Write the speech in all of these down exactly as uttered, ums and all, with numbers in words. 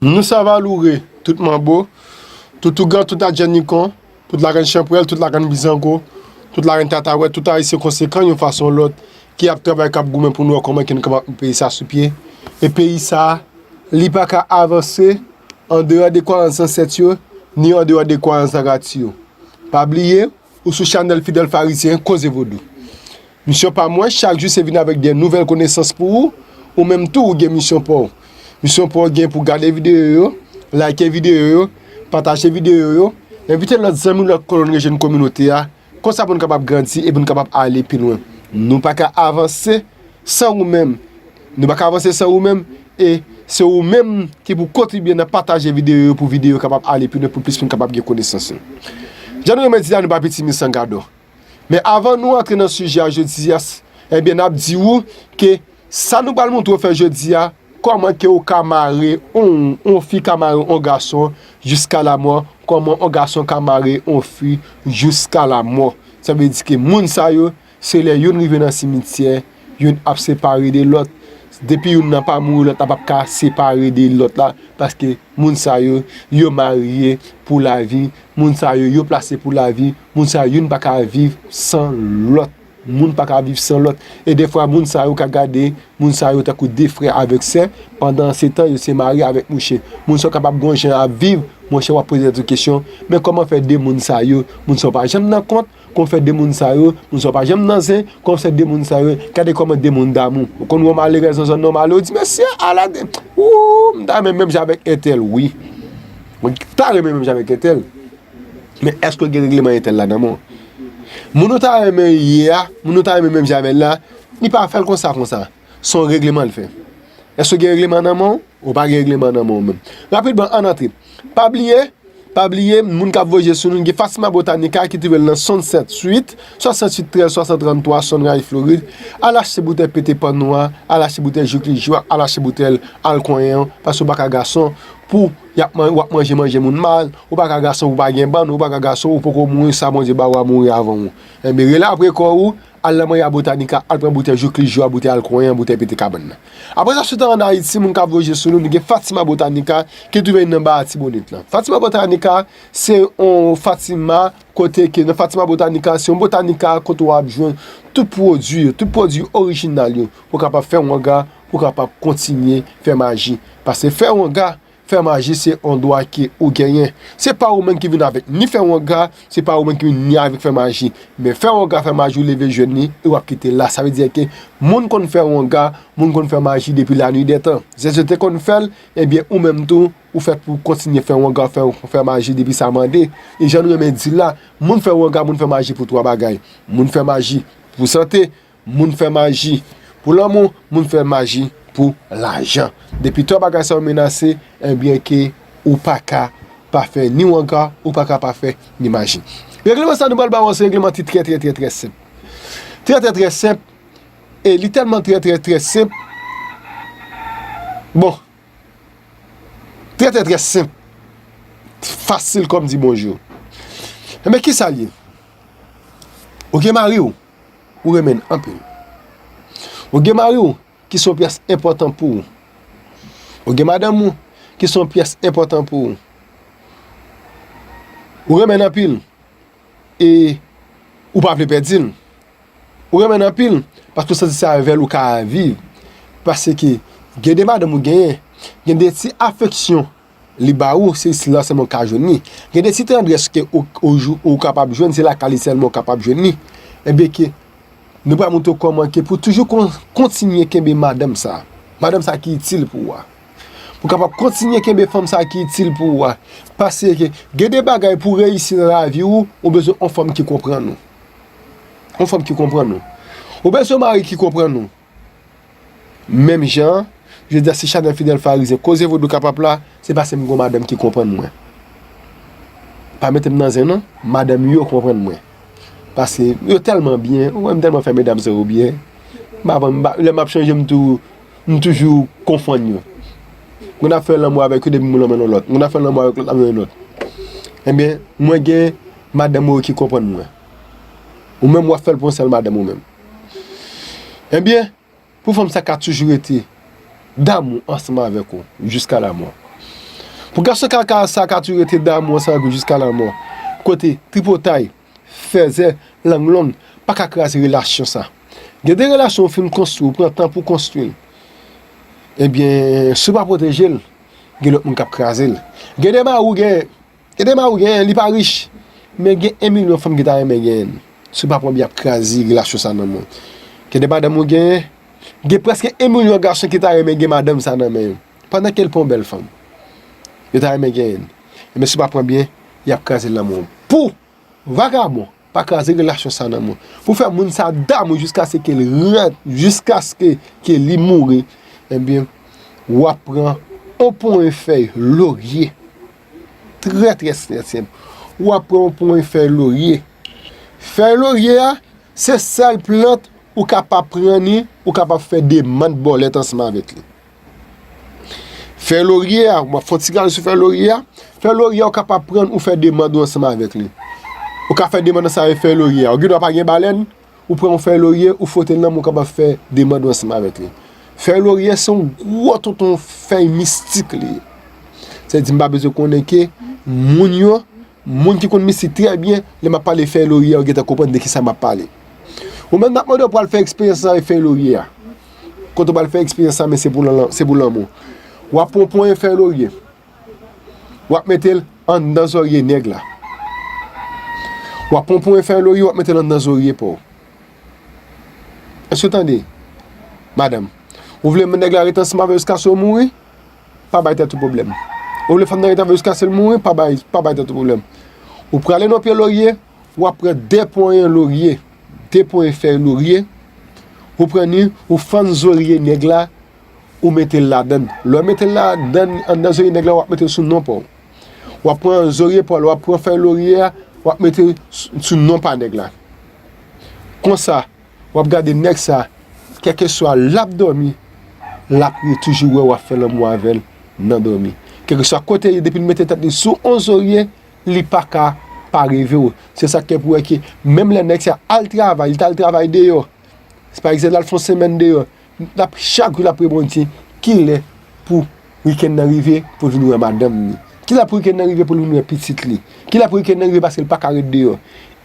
Nou sa va loure tout manbo, tout ougan, tout adjènikon, tout larenn chanpwèl, tout larenn bizango, tout larenn tatawèt, tout ayisyen konsekan yon fason yon lòt ki ap travay, k ap goumen pou nou wè kòman ke nou kapab met peyi sa sou pye. E peyi sa, li pa ka avanse andeyò de kwayans zansèt yo, ni andeyò de kwayans narati yo. Pa bliye, ou sou chanèl Fidèl Farizyen, Koze Vodou. Misyon pa mwen, chak jou, se vin avèk de nouvèl konesans pou ou. Ou menm tou, ou gen misyon pa w. Misyon pa w gen pou gade videyo yo, like videyo yo, pataje videyo yo, envite lòt zanmi, lòt kolòn rejwenn kominote a. Konsa pou n kapab grandi e pou n kapab ale pi lwen. Nou pa ka avanse san ou menm. Nou pa ka avanse san ou menm. E se ou menm ki pou kontribye nan pataje videyo yo pou videyo yo kapab ale pi lwen, pou plis moun kapab gen konesans yo. Jan nou renmen di la, nou pa pitimi san gadò. Men avan nou antre nan sijè a jodi a, s- ebyen, n ap di ou ke sa nou pral montre w fè jodi a, kòman ke ou ka mare on, on fi ka mare on gason jiska lamò, kòman on gason ka mare on fi jiska lamò. Sa vle di ke moun sa yo, se lè youn rive nan simityè, youn ap separe de lòt. Depi youn nan pa mouri, lòt la p ap ka separe de lòt la, paske moun sa yo, yo marye pou lavi. Moun sa yo, yo plase pou lavi. Moun sa yo, youn pa ka viv san lòt. Moun pa ka viv san lòt. E defwa, moun sa yo ka gade moun sa yo tankou de frè avèk sè, pandan se tan yo se mari avèk mouche. Moun sa yo kapab gon jan ap viv, monchè, w ap poze tèt ou kesyon, men kòman fè de moun sa yo, moun sa yo pa janm nan kont, kòman fè de moun sa yo, moun sa yo pa janm nan zen, kòman fè de moun sa yo, gade kòman de moun damou. Ou konn wè w malerèz nan zòn nan, w male, ou di, mesye, ala de, ou, m ta renmen menm jan avèk entèl, wi. Mwen ta renmen menm jan avèk entèl. Men èske w gen regleman entèl la nan men w? Moun ou ta renmen ye a, moun ou ta renmen menm jan avè l la, li pa fè l konsa, konsa. Se yon regleman l fè. Èske w gen regleman nan men w? Ou pa gen regleman nan men w menm. Rapidman, ann antre. Pa bliye, pa bliye, moun k ap voye je sou nou, gen Fatima Botanica ki twouve l nan swasanntsèt uit, swasanntuit trèz, swasanntrant twa, Sunrise, Florid. Al achte boutèy pete pann nou a, al achte boutèy jouk li jou a, al achte boutèy alkwen an, paske w pa ka gason pou y ap man-, w ap manje, manje moun mal, ou pa ka gason pou pa gen bann, ou pa ka gason ou poko mouri, sa Bondye ba w a mouri avan w. Enben, rele apre kò ou, al nan Maya Botanica, al pran boutèy jouk li jou a, boutèy alkwen an, boutèy pete kabann nan. Apre sa, sot ann Ayiti, moun k ap voye je sou nou, nou gen Fatima Botanica, ki twouve nan Ba Atibonit lan. Fatima Botanica, se yon Fatima, kote ke nan Fatima Botanica, se yon Botanica kote w ap jwenn tout pwodui yo, tout pwodui orijinal yo, pou w kapab fè wanga, pou w kapab kontinye fè maji. Paske fè wanga, fè maji se yon dwa ke ou genyen. Se pa ou menm ki vin avèk ni fè wanga, se pa ou menm ki vin ni avèk fè maji. Men fè wanga, fè maji, ou leve jwenn li, e w ap kite l la. Sa vle di ke moun konn fè wanga, moun konn fè maji depi lanui dè tan. Zèzè te konn fè l, ebyen, ou menm tou, ou fèt pou kontinye fè wanga, fè, fè maji depi sa mande. E jan nou renmen di l la, moun fè wanga, moun fè maji pou twa bagay. Moun fè maji pou sante, moun fè maji pou lanmou, moun fè maji pou lajan. Depi twa bagay sa yo menase, enbyen ke ou pa ka pa fè ni wanga, ou pa ka pa fè ni maji. Regleman sa nou pral ba w se regleman ki trè, trè, trè, trè senp. Trè, trè, trè senp. E li tèlman trè, trè, trè senp. Bon. Trè, trè, trè senp. Fasil kòm di bonjou. Enben, kisa l ye? Ou gen mari w, ou renmen l anpil. Ou gen mari w ki se yon pyès enpòtan pou ou. Ou gen madanm ou ki se yon pyès enpòtan pou ou. Ou renmen l anpil e ou pa vle pèdi l. Ou renmen l anpil paske w santi se avè l ou ka viv. Paske gen de madanm ou genyen, gen de ti afeksyon li ba ou, se isit la sèlman w ka jwenn li. Gen de ti tandrès ke ou, ou, ou kapab jwenn, se lakay li sèlman ou kapab jwenn li. Enben ke nou pral montre w kòman ke pou toujou kon-, kontinye kenbe madanm sa. Madanm sa ki itil pou ou a. Pou kapab kontinye kenbe fanm sa ki itil pou ou a. Paske gen de bagay pou reyisi nan lavi ou, ou bezwen yon fanm ki konprann ou. Yon fanm ki konprann ou. Ou bezwen yon mari ki konprann ou. Menm jan, jodi a, si chanèl Fidèl Farizyen Koze Vodou kapab la, se paske m gon madanm ki konprann mwen. Pa mete m nan zen non, madanm yo konprann mwen. Paske yo tèlman byen, ou wè m tèlman fè medam sa yo byen. M pa, m pa, lè m ap chanje, m tou, m toujou konfonn yo. Moun ap fè lanmou avèk yo depi m lanmou yon lòt. Moun ap fè lanmou avèk lòt, lanmou yon lòt. Enben, mwen gen madanm mwen ki konprann mwen. Ou menm w ap fè l pou yon sèl madanm ou menm. Enben, pou fanm sa ka toujou rete damou ansanm avèk ou jiska lamò. Pou gason kaka sa ka toujou rete damou ansanm avèk ou jiska lanmò. Kote tripotay, fèzè, lang long pa ka kraze relasyon sa. Gen de relasyon ou fin konstwi, ou pran tan pou konstwi l. Ebyen, si w pa pwoteje l, gen lòt moun k ap kraze l. Gen de mari ou gen, gen de mari ou gen, li pa rich, men gen en milyon fanm ki ta renmen genyen l. Si w pa pran byen, y ap kraze relasyon sa nan men w. Gen de madanm ou genyen, gen prèske en milyon gason ki ta renmen gen madanm sa nan men yo. Pandan ke l pa yon bèl fanm, yo ta renmen genyen l. Ebyen, si w pa pran byen, y ap kraze l nan men w. Pou vagabon pa kraze relasyon sa nan men w. Pou fè moun sa damou jiskaske l rant, jiskaske ke li mouri, ebyen, w ap pran yon ponyen fèy lorye. Trè, trè, trè senp. W ap pran yon ponyen fèy lorye. Fèy lorye a, se sèl plant ou kapab pran li, ou kapab fè demann bòlèt ansanm avèk li. Fèy lorye a, m ap fè yon ti gade sou fèy lorye a. Fèy lorye a, ou kapab pran ou fè demann ou ansanm avèk li. Ou ka fè demann ansanm avèk fèy lorye a. Ou gen dwa pa gen balèn, ou pran yon fèy lorye, ou fwote l nan men w, ou kapab fè demann ou ansanm avèk li. Fèy lorye se yon gwo tonton fèy mistik li ye. Sa vle di m pa bezwen konnen ke moun yo, moun ki konn mistik trè byen, lè m ap pale fèy lorye a, yo gentan konprann de kisa m ap pale. Ou menm n ap mande w pral fè eksperyans sa avèk fèy lorye a. Kote w pral fè eksperyans sa, men se pou lan-, se pou lanmou. W ap pran yon ponyen fèy lorye. W ap mete l anndan zòrye nèg la. W ap pran yon ponyen fèy lorye, w ap mete l anndan zòrye pa w. Èske w tande, madanm? Ou vle nèg la rete ansanm avè w jiskaske w mouri? Pa bay tèt ou pwoblèm. Ou vle fanm nan rete avè w jiskaske l mouri? Pa bay, pa bay tèt ou pwoblèm. Ou prale nan pye lorye, w ap pran de ponyen lorye, de ponyen fèy lorye, ou pran li, ou fann zòrye nèg la, ou mete l ladann. Lè w mete l ladann, anndan zòrye nèg la, w ap mete l sou non pa w. W ap pran zòrye pa w la, w ap pran fèy lorye a, w ap mete l sou, sou non pa nèg la. Konsa, w ap gade nèg sa, kèlkeswa l ap dòmi, l ap toujou wè w ap fè lanmou avè l nan dòmi. Kèlkeswa kote l ye, depi l mete tèt li sou yon zòrye, li pa ka pa reve w. Se sa k fè pou wè ke menm lè nèg sa al travay, li t al travay deyò, pa egzanp, l al fè yon semèn deyò, l ap, chak jou l ap rebondye, kilè pou wikenn nan rive pou l vin wè madanm li? Kilè pou wikenn nan rive pou l vin wè pitit li? Kilè pou wikenn nan rive paske l pa ka ret deyò?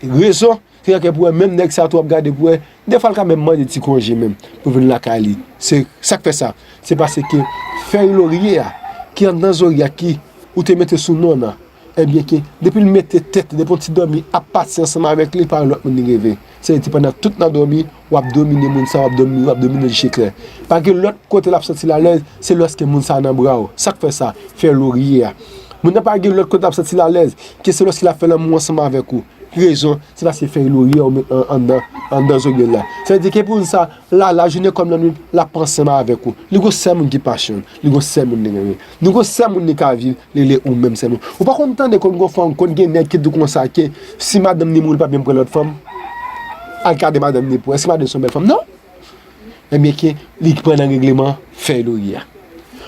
Rezon, se sa k fè pou wè menm nèg sa tou w ap gade pou wè, defwa l ka menm mande ti konje menm pou vin lakay li. Se sa k fè sa. Se paske fèy lorye a, ki anndan zòrye a, ki ou te mete sou non nan, ebyen ke depi l mete tèt, depi yon ti dòmi ap pase ansanm avèk li, pa yon lòt moun li reve. Se li di pandan tout nan dòmi, w ap domine moun sa, w ap domine, w ap domine l je klè. Pa gen lòt kote l ap santi l alèz, se lòske moun sa nan bra w. Sa k fè sa? Fèy lorye a. Moun nan pa gen lòt kote l ap santi l alèz, ke se lòske l ap fè lanmou ansanm avèk ou. Rezon, se paske fèy lorye a ou met an, anndan, anndan zòrye l la. Sa vle di ke pou moun sa, la, lajounen kòm lannwit, l ap ansanm avèk ou. Li gon sèl moun ki pasyon l, li gon sèl moun li renmen. Li gon sèl moun li ka viv, li rele ou menm sèlman. Ou pa konn tande konn gon fanm, konn gen nèg ki di w konsa ke si madanm li mouri, li p ap janm pran lòt fanm? Al gade madanm li pou wè si madanm se yon bèl fanm. Non! Ebyen ke li pran nan regleman fèy lorye a.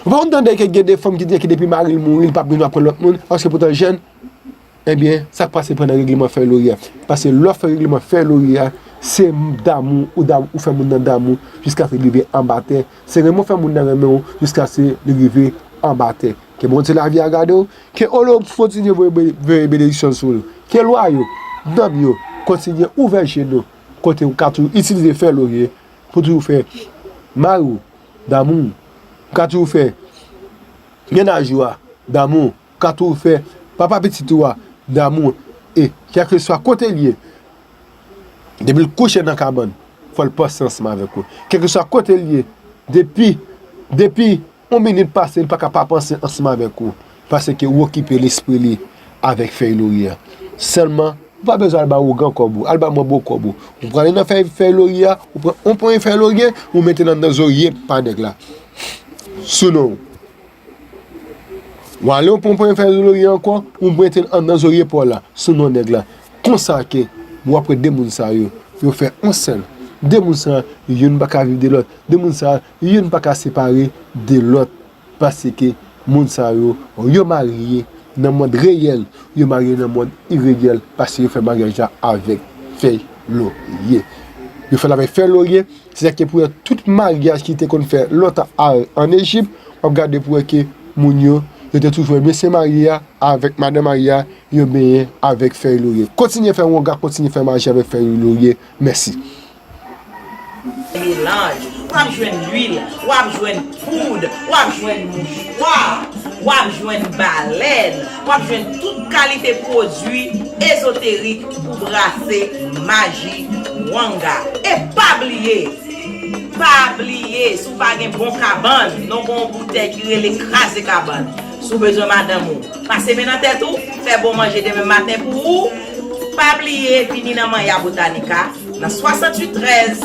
Ou pa konn tande ke gen de fanm ki di ke depi mari l mouri, li p ap gen dwa pran lòt moun, paske poutan jèn, Ebyen, sa k pase pran nan regleman fèy lorye a? Paske lè w fè regleman fèy lorye a, se damou, ou damou, ou fè moun nan damou jiskaske l rive anba tè. Se renmen w fè moun nan renmen w jiskaske li rive anba tè. Ke Bondye lavi a gade w, ke olo kontinye voye be-, voye benediksyon sou l. Ke lwa yo, nòm yo, kontinye ouvè je nou, kote w ka toujou itilize fèy lorye pou toujou fè mari w damou, ou ka toujou fè mennaj ou a damou, ka tou fè papa pitit ou a damou, e kèlkeswa kote l ye, depi l kouche nan kabann, fò l panse ansanm avèk ou. Kèlkeswa kote l ye, depi, depi yon minit pase, li pa ka pa panse ansanm avèk ou, paske ou okipe lespri li avèk fèy lorye a. Sèlman, ou pa bezwen al ba ougan kòb ou, al ba manbo kòb ou. Ou prale nan fèy, fèy lorye a, ou pran yon ponyen fèy lorye, ou mete l anndan zòrye pa nèg la. Sou non w. Ou ale, ou pran, pran fèy lorye ankò, ou mete l anndan zòrye pa w la, sou non nèg la. Konsa ke, w ap wè de moun sa yo, yo fè yon sèl. De moun sa, youn pa ka viv de lòt. De moun sa, youn pa ka separe de lòt. Paske moun sa yo, yo marye nan mond reyèl, yo marye nan mond ireyèl, paske yo fè maryaj la avèk fèy lorye. Yo fè l avèk fèy lorye, Se sa k fè pou wè tout maryaj ki te konn fè lontan a, ann Ejip, w ap gade pou wè ke moun yo, yo te toujou wè mesye marye a avèk madan marye a, yo benyen avèk fèy lorye. Kontinye fè wonga, kontinye fè maji avèk fèy lorye. Mèsi. Melanj, w ap jwenn lwil, w ap jwenn poud, w ap jwenn mouchwa, w ap jwenn balèn, w ap jwenn tout kalite pwodui ezoterik pou brase maji wanga. E pa bliye, pa bliye, si w pa gen bon kabann, non, gen yon boutèy ki rele kraze kabann. Si w bezwen madanm ou, pase men nan tèt ou, fè bon manje demen maten pou ou. Pa bliye, vini nan Manya Botanica, nan swasanntuit trèz,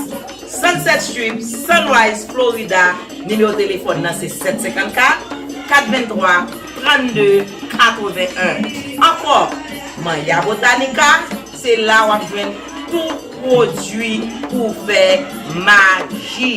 Sunset Strip, Sunrise, Florida. Nimewo telefòn nan se sèt senkannkat, kat venntwa, trannde, katrevenn. Ankò, Manya Botanica, se la w ap jwenn tout pwodui pou fè maji.